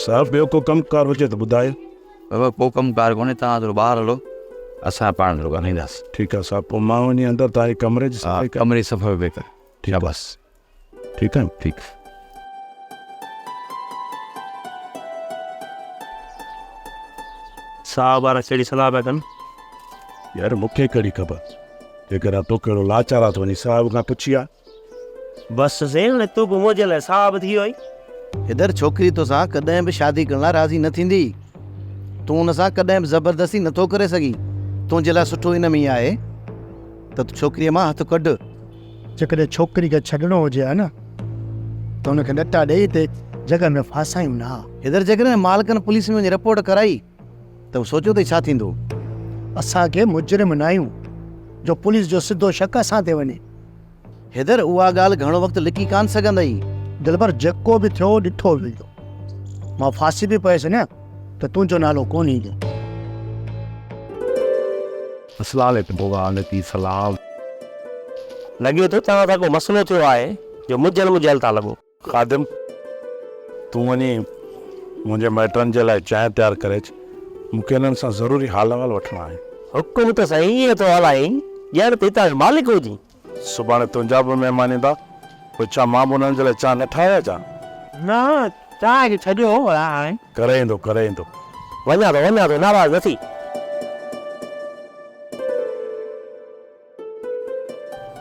صاحب ٻيو ڪو ڪم ڪار هجي ته ٻڌايو. بابا ڪو ڪم ڪار ڪونهي توهان ٿورو ٻاهر هلو اسان پاڻ ٿورو ڳالهائينداسين. ٺيڪ آهي صاحب پوء مان وڃي اندر توهان جي ڪمري جي صفائي ڪريان. ڪمري جي صفائي به ڪر. ٺيڪ آهي. شاباس. ٺيڪ آهي. ٺيڪ. صاحب وارا ڪهڙي صلاح پيا ڪن؟ يار مون کي ڪهڙي خبر جيڪڏهن تو ڪهڙو لاچار آ ته وڃي صاحب کان پڇي آ. بس سائين هاڻي تون به منهنجي لاء صاحب ٿي ويو آهين. حيدر ڇوڪري توسان ڪڏهن به شادي ڪرڻ لاء راضي نه ٿيندي. تون ان سان ڪڏهن به زبردستي نه ٿو ڪري سگهين. تنهنجي لاء سٺو ان ۾ ئي آهي ته تون ڇوڪريء مان هٿ ڪڍ. جيڪڏهن ڇوڪري کي ڇڏڻو هجي ها نه ته هن کي ڏٽا ڏيئي هتي جڳهه ۾ ڦاسايون نه ها. حيدر جيڪڏهن مالڪن پوليس ۾ وڃي رپورٽ ڪرائي ته سوچيو اٿئي ڇا ٿيندو؟ اسان ڪي مجرم ناهيون جو پوليس جو سڌو شڪ اسان تي وڃي. حيدر اها ڳالهه گهڻو وقت لڪي ڪانه سگهندئي. دلبر جيڪو به ٿيو ڏٺو ويندو. مان ڦاسي به پيس نه ته تنهنجو نالو ڪونه ايندو. اسلام عليڪم وعليڪم السلام. لڳي ٿو توهان سان ڪو مسئلو ٿيو آهي جو مجهل مجهل ٿا لڳو. خادم، تون وڃي منهنجي مائٽن جي لاء چانهه تيار ڪري اچ، مون کي هنن سان ضروري حال احوال وٺڻا آهن. حڪم ته سائين ائين ٿو هلائين ڄڻ ته هتان جو مالڪ هجين. سڀاڻي تنهنجا به مهمان ايندا، پوء ڇا مان به انهن جي لاء چانهه نه ٺاهي اچان؟ نه، چانهه کي ڇڏيو ڀلا هاڻي. ڪري ايندو، ڪري ايندو. وڃان ٿو، وڃان ٿو، ناراض نه ٿي.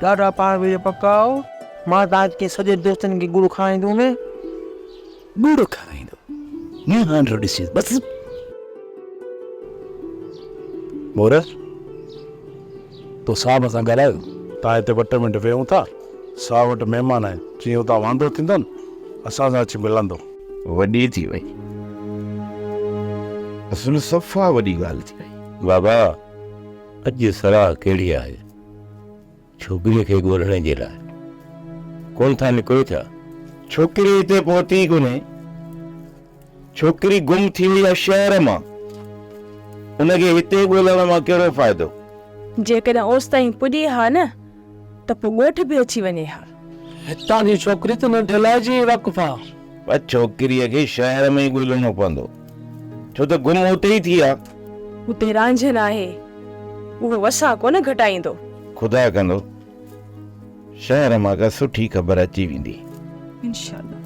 ڏاڍا پاڻ ويهي پڪائو. مان توهان کي سڄي دوستن کي ڳڙ کارائيندو ۾. ڳڙ کارائيندو. ميان هاڻ ٿو ڏسيس بس. مور، تو صاحب سان ڳالهايو؟ تان هتي ٻه ٽي منٽ ويهون ٿا. صاحب وٽ مهمان آهن. جيئن اتان واندو ٿيندو نه اسان سان اچي ملندو. وڏي ٿي وئي. اصل صفا وڏي ڳالهه ٿي وئي. بابا اڄ صلاح ڪهڙي آهي؟ ڇوڪريء کي ڳولڻ جي لاء ڪونه ٿا نڪرو ڇا؟ ڇوڪري هتي پهتي ئي ڪونهي. ڇوڪري گم ٿي وئي آهي شهر مان. ان کي هتي ڳولڻ مان ڪهڙو فائدو؟ جيڪڏهن اوستائين پڄي ها نه ته پوء ڳوٺ به اچي وڃي ها. هتان جي ڇوڪري ته ننڍي لاء جي ئي واقف آ. پر ڇوڪريء کي شهر ۾ ئي ڳولڻو پوندو، ڇو ته گم اتي ئي ٿي آ. اتي رانجهن آهي، اهو وسان ڪونه گهٽائيندو. خدا ڪندو شهر مان ڪا سٺي خبر اچي ويندي. انشاء الله.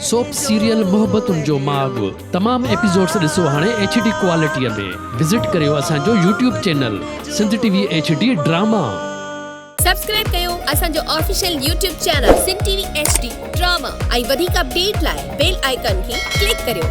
سوپ سيريل محبتن جو ماڳ تمام ايپيسوڊس ڏسو هاڻي ايڇ ڊي ڪوالٽي ۾ وزٽ ڪريو اسان جو YouTube channel Sindh T V H D drama. Subscribe ڪيو اسان جو official YouTube channel Sindh T V H D drama ۽ وڌيڪ اپڊيٽ لاء بيل آئيڪان کي ڪلڪ ڪريو.